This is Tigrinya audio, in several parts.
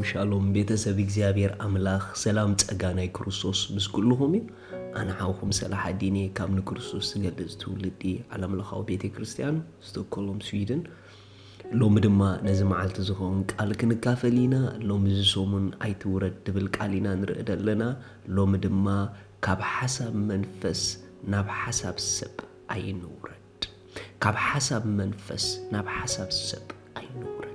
ሻሎም ቤተሰብ እግዚኣብሔር ኣምላኽ፣ ሰላም ጸጋ ናይ ክርስቶስ ምስ ኩልኹም እዩ። ኣነ ሓውኹም ሰላሓዲን እየ ካብ ንክርስቶስ ዝገልጽ ትውልዲ ዓለምለኻዊ ቤተ ክርስቲያን ስቶክሆልም ስዊድን። ሎሚ ድማ ነዚ መዓልቲ ዝኸውን ቃል ክንካፈል ኢና። ሎሚ እዚ ሰሙን ኣይትውረድ ትብል ቃል ኢና ንርኢ ዘለና። ሎሚ ድማ ካብ ሓሳብ መንፈስ ናብ ሓሳብ ሰብ ኣይንውረድ። ካብ ሓሳብ መንፈስ ናብ ሓሳብ ሰብ ኣይንውረድ።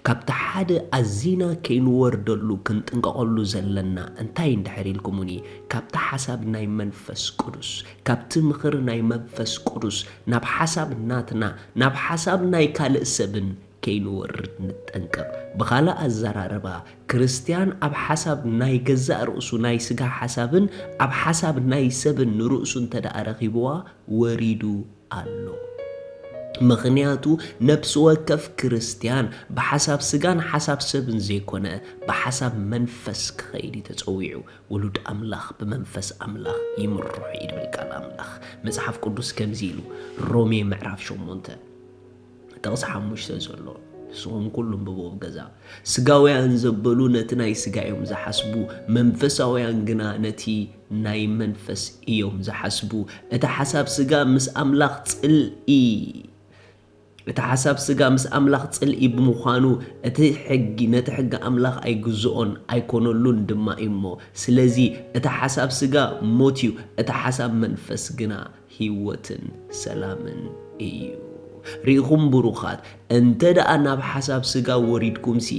ካብቲ ሓደ ኣዚና ከይንወርደሉ ክንጥንቀቐሉ ዘለና እንታይ እንድሕር ኢልኩምኒ፣ ካብቲ ሓሳብ ናይ መንፈስ ቅዱስ፣ ካብቲ ምኽሪ ናይ መንፈስ ቅዱስ ናብ ሓሳብ ናትና፣ ናብ ሓሳብ ናይ ካልእ ሰብን ከይንወርድ ንጠንቀቕ። ብኻልእ ኣዘራርባ፣ ክርስትያን ኣብ ሓሳብ ናይ ገዛእ ርእሱ ናይ ስጋ ሓሳብን ኣብ ሓሳብ ናይ ሰብን ንርእሱ እንተ ደኣ ረኺብዋ፣ ወሪዱ ኣሎ። ምኽንያቱ፣ ነፍሲ ወከፍ ክርስትያን ብሓሳብ ስጋን ሓሳብ ሰብን ዘይኮነ፣ ብሓሳብ መንፈስ ክኸይድ እዩ ተጸዊዑ። ውሉድ ኣምላኽ ብመንፈስ ኣምላኽ ይምርሑ እዩ ዝብል ቃል ኣምላኽ። መጽሓፍ ቅዱስ ከምዚ ኢሉ፣ ሮሜ ምዕራፍ ሸሞንተ ጥቕሲ ሓሙሽተ ዘሎ፣ ንስኹም ኩሉ እንብብዎ ኣብ ገዛ። ስጋውያን ዘበሉ ነቲ ናይ ስጋ እዮም ዝሓስቡ፣ መንፈሳውያን ግና ነቲ ናይ መንፈስ እዮም ዝሓስቡ። እቲ ሓሳብ ስጋ ምስ ኣምላኽ ጽልኢ፣ እቲ ሓሳብ ስጋ ምስ ኣምላኽ ጽልኢ ብምዃኑ፣ እቲ ሕጊ፣ ነቲ ሕጊ ኣምላኽ ኣይግዝኦን ኣይኮነሉን ድማ እዩ እሞ። ስለዚ እቲ ሓሳብ ስጋ ሞት እዩ፣ እቲ ሓሳብ መንፈስ ግና ህይወትን ሰላምን እዩ። ርኢኹም ብሩኻት፣ እንተ ደኣ ናብ ሓሳብ ስጋ ወሪድኩም ሲ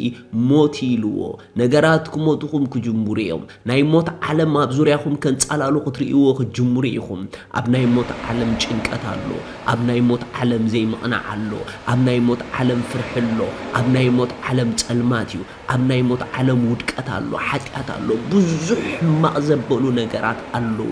ሞት ኢልዎ፣ ነገራት ክሞቱኹም ክጅምሩ እዮም። ናይ ሞት ዓለም ኣብ ዙርያኹም ከንጻላሉ ክትርእይዎ ክትጅምሩ ኢኹም። ኣብ ናይ ሞት ዓለም ጭንቀት ኣሎ። ኣብ ናይ ሞት ዓለም ዘይምቕናዕ ኣሎ። ኣብ ናይ ሞት ዓለም ፍርሒ ኣሎ። ኣብ ናይ ሞት ዓለም ጸልማት እዩ። ኣብ ናይ ሞት ዓለም ውድቀት ኣሎ፣ ሓጢኣት ኣሎ፣ ብዙሕ ሕማቕ ዘበሉ ነገራት ኣለዉ።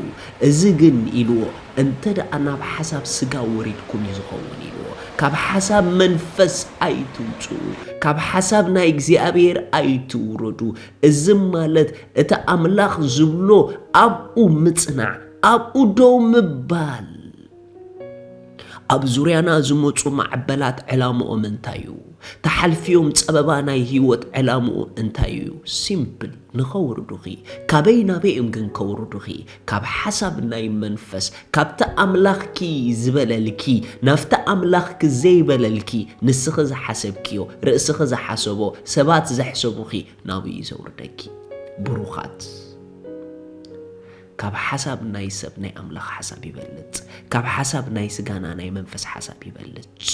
እዚ ግን ኢልዎ፣ እንተ ደኣ ናብ ሓሳብ ስጋ ወሪድኩም እዩ ዝኸውን ኢልዎ። ካብ ሓሳብ መንፈስ ኣይትውጽኡ፣ ካብ ሓሳብ ናይ እግዚኣብሔር ኣይትውረዱ። እዚ ማለት እቲ ኣምላኽ ዝብሎ ኣብኡ ምጽናዕ፣ ኣብኡ ደው ምባል። ኣብ ዙርያና ዝመጹ ማዕበላት ዕላምኦም እንታይ እዩ? ተሓልፍዮም ጸበባ ናይ ህይወት ዕላምኡ እንታይ እዩ? ሲምፕል፣ ንኸውርዱኺ። ካበይ ናበይ እዮም ግን ከውርዱኺ? ካብ ሓሳብ ናይ መንፈስ፣ ካብቲ ኣምላኽኪ ዝበለልኪ፣ ናብቲ ኣምላኽኪ ዘይበለልኪ፣ ንስኺ ዝሓሰብክዮ፣ ርእስኺ ዝሓሰቦ፣ ሰባት ዘሕሰቡኺ፣ ናብኡ እዩ ዘውርደኪ። ብሩኻት። ካብ ሓሳብ ናይ ሰብ ናይ ኣምላኽ ሓሳብ ይበልጽ። ካብ ሓሳብ ናይ ስጋና ናይ መንፈስ ሓሳብ ይበልጽ።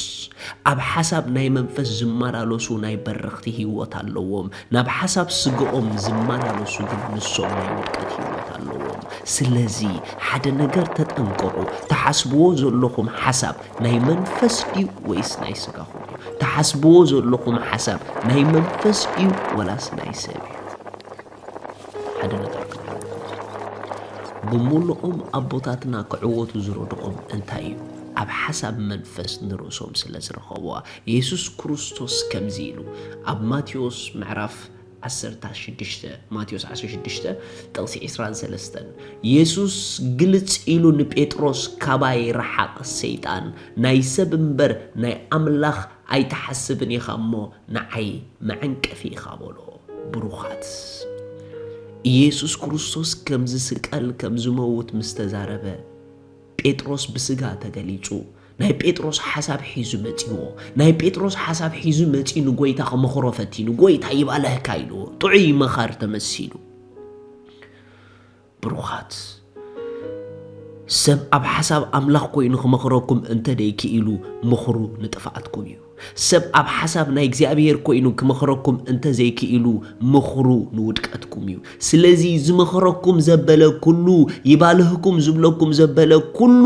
ኣብ ሓሳብ ናይ መንፈስ ዝመላለሱ ናይ በረኽቲ ህይወት ኣለዎም። ናብ ሓሳብ ስጋኦም ዝመላለሱ ግን ንሶም ናይ ውድቀት ህይወት ኣለዎም። ስለዚ ሓደ ነገር ተጠንቀቑ። ትሓስብዎ ዘለኹም ሓሳብ ናይ መንፈስ ድዩ ወይስ ናይ ስጋኹም እዩ? ትሓስብዎ ዘለኹም ሓሳብ ናይ መንፈስ ድዩ ወላስ ናይ ሰብ እዩ? ሓደ ነገር ክብለኩም፣ ብምሉኦም ኣቦታትና ክዕወቱ ዝረድኦም እንታይ እዩ? ኣብ ሓሳብ መንፈስ ንርእሶም ስለ ዝረኸብዋ። የሱስ ክርስቶስ ከምዚ ኢሉ ኣብ ማቴዎስ ምዕራፍ ዓሰርተ ሽዱሽተ፣ ማቴዎስ ዓሰርተ ሽዱሽተ ጥቕሲ ዕስራን ሰለስተን፣ የሱስ ግልጽ ኢሉ ንጴጥሮስ፣ "ካባይ ረሓቕ ሰይጣን፣ ናይ ሰብ እምበር ናይ ኣምላኽ ኣይትሓስብን ኢኻ እሞ ንዓይ መዐንቀፊ ኢኻ" በሎ። ብሩኻት፣ ኢየሱስ ክርስቶስ ከም ዝስቀል ከም ዝመውት ምስ ተዛረበ፣ ጴጥሮስ ብስጋ ተገሊጹ። ናይ ጴጥሮስ ሓሳብ ሒዙ መጺዎ። ናይ ጴጥሮስ ሓሳብ ሒዙ መጺኡ ንጎይታ ክመኽሮ ፈቲኑ፣ "ጎይታ ይባልህካ" ኢልዎ። ጥዑይ መኻር ተመሲሉ። ብሩኻት፣ ሰብ ኣብ ሓሳብ ኣምላኽ ኮይኑ ክመኽረኩም እንተ ደይክኢሉ፣ ምኽሩ ንጥፍኣትኩም እዩ። ሰብ ኣብ ሓሳብ ናይ እግዚኣብሔር ኮይኑ ክመኽረኩም እንተ ዘይክኢሉ፣ ምኽሩ ንውድቀትኩም እዩ። ስለዚ ዝመኽረኩም ዘበለ ኩሉ፣ ይባልህኩም ዝብለኩም ዘበለ ኩሉ፣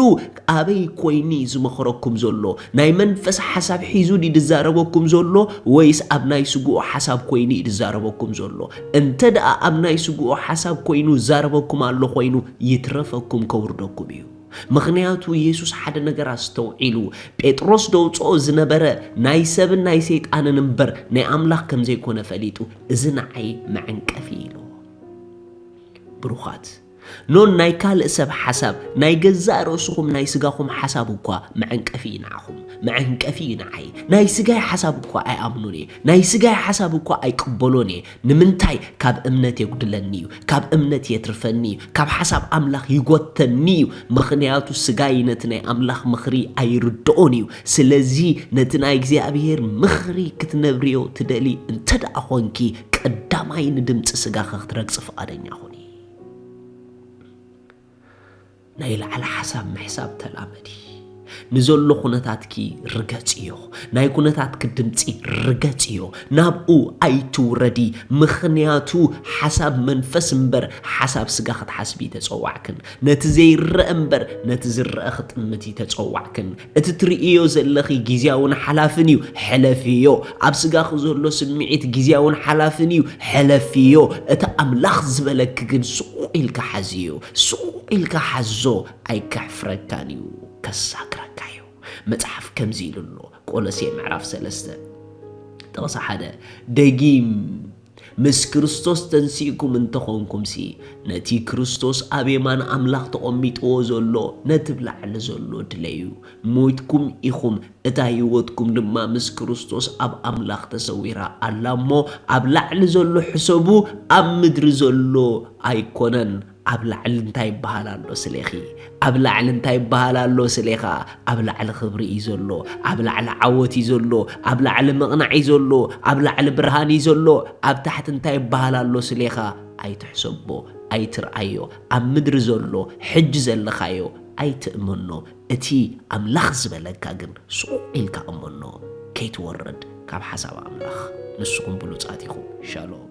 ኣበይ ኮይኑ እዩ ዝመኽረኩም ዘሎ? ናይ መንፈስ ሓሳብ ሒዙ ድዩ ዝዛረበኩም ዘሎ? ወይስ ኣብ ናይ ስግኡ ሓሳብ ኮይኑ እዩ ዝዛረበኩም ዘሎ? እንተ ደኣ ኣብ ናይ ስግኡ ሓሳብ ኮይኑ ዝዛረበኩም ኣሎ ኮይኑ፣ ይትረፈኩም፣ ከውርደኩም እዩ። ምኽንያቱ የሱስ ሓደ ነገር ኣስተውዒሉ፣ ጴጥሮስ ደውጽኦ ዝነበረ ናይ ሰብን ናይ ሰይጣንን እምበር ናይ ኣምላኽ ከም ዘይኮነ ፈሊጡ፣ "እዚ ንዓይ መዐንቀፊ" ኢሉ። ብሩኻት፣ ኖን ናይ ካልእ ሰብ ሓሳብ፣ ናይ ገዛእ ርእስኹም ናይ ስጋኹም ሓሳብ እኳ መዐንቀፊ እዩ ንዓኹም፣ መዐንቀፊ እዩ ንዓይ። ናይ ስጋይ ሓሳብ እኳ ኣይኣምኑን እየ፣ ናይ ስጋይ ሓሳብ እኳ ኣይቅበሎን እየ። ንምንታይ? ካብ እምነት የጉድለኒ እዩ፣ ካብ እምነት የትርፈኒ እዩ፣ ካብ ሓሳብ ኣምላኽ ይጎተኒ እዩ። ምኽንያቱ ስጋይ ነቲ ናይ ኣምላኽ ምኽሪ ኣይርድኦን እዩ። ስለዚ ነቲ ናይ እግዚኣብሔር ምኽሪ ክትነብርዮ ትደሊ እንተ ደኣ ኾንኪ፣ ቀዳማይ ንድምፂ ስጋኸ ክትረግፂ ፍቓደኛ ኹኒ። ናይ ላዕሊ ሓሳብ ምሕሳብ ተላመዲ። ንዘሎ ኩነታትኪ ርገጽዮ። ናይ ኩነታትኪ ድምጺ ርገጽዮ። ናብኡ ኣይትውረዲ። ምኽንያቱ ሓሳብ መንፈስ እምበር ሓሳብ ስጋ ክትሓስቢ ተጸዋዕክን። ነቲ ዘይረአ እምበር ነቲ ዝረአ ክጥምቲ ተጸዋዕክን። እቲ ትርእዮ ዘለኺ ግዝያውን ሓላፍን እዩ፣ ሕለፍዮ። ኣብ ስጋኺ ዘሎ ስምዒት ግዝያውን ሓላፍን እዩ፣ ሕለፍዮ። እቲ ኣምላኽ ዝበለኪ ግን ስቕ ኢልካ ሓዝዮ። ስቕ ኢልካ ሓዞ፣ ኣይከሕፍረካን እዩ፣ ከሳግረካ እዩ። መጽሓፍ ከምዚ ኢሉ ኣሎ፣ ቆሎሴ ምዕራፍ ሰለስተ ጥቕሲ ሓደ፣ ደጊም ምስ ክርስቶስ ተንሲእኩም እንተኾንኩምሲ፣ ነቲ ክርስቶስ ኣብ የማን ኣምላኽ ተቐሚጥዎ ዘሎ ነቲ ብላዕሊ ዘሎ ድለዩ። ሞይትኩም ኢኹም፣ እታ ህይወትኩም ድማ ምስ ክርስቶስ ኣብ ኣምላኽ ተሰዊራ ኣላ እሞ፣ ኣብ ላዕሊ ዘሎ ሕሰቡ፣ ኣብ ምድሪ ዘሎ ኣይኮነን። ኣብ ላዕሊ እንታይ ይበሃል ኣሎ ስሌኺ? ኣብ ላዕሊ እንታይ ይበሃል ኣሎ ስሌኻ? ኣብ ላዕሊ ክብሪ እዩ ዘሎ፣ ኣብ ላዕሊ ዓወት እዩ ዘሎ፣ ኣብ ላዕሊ ምቕናዕ እዩ ዘሎ፣ ኣብ ላዕሊ ብርሃን እዩ ዘሎ። ኣብ ታሕቲ እንታይ ይበሃል ኣሎ ስሌኻ? ኣይትሕሰቦ፣ ኣይትርኣዮ። ኣብ ምድሪ ዘሎ ሕጂ ዘለኻዮ ኣይትእመኖ። እቲ ኣምላኽ ዝበለካ ግን ስቕ ኢልካ እመኖ፣ ከይትወርድ ካብ ሓሳብ ኣምላኽ። ንስኹም ብሉጻት ኢኹም። ሻሎም።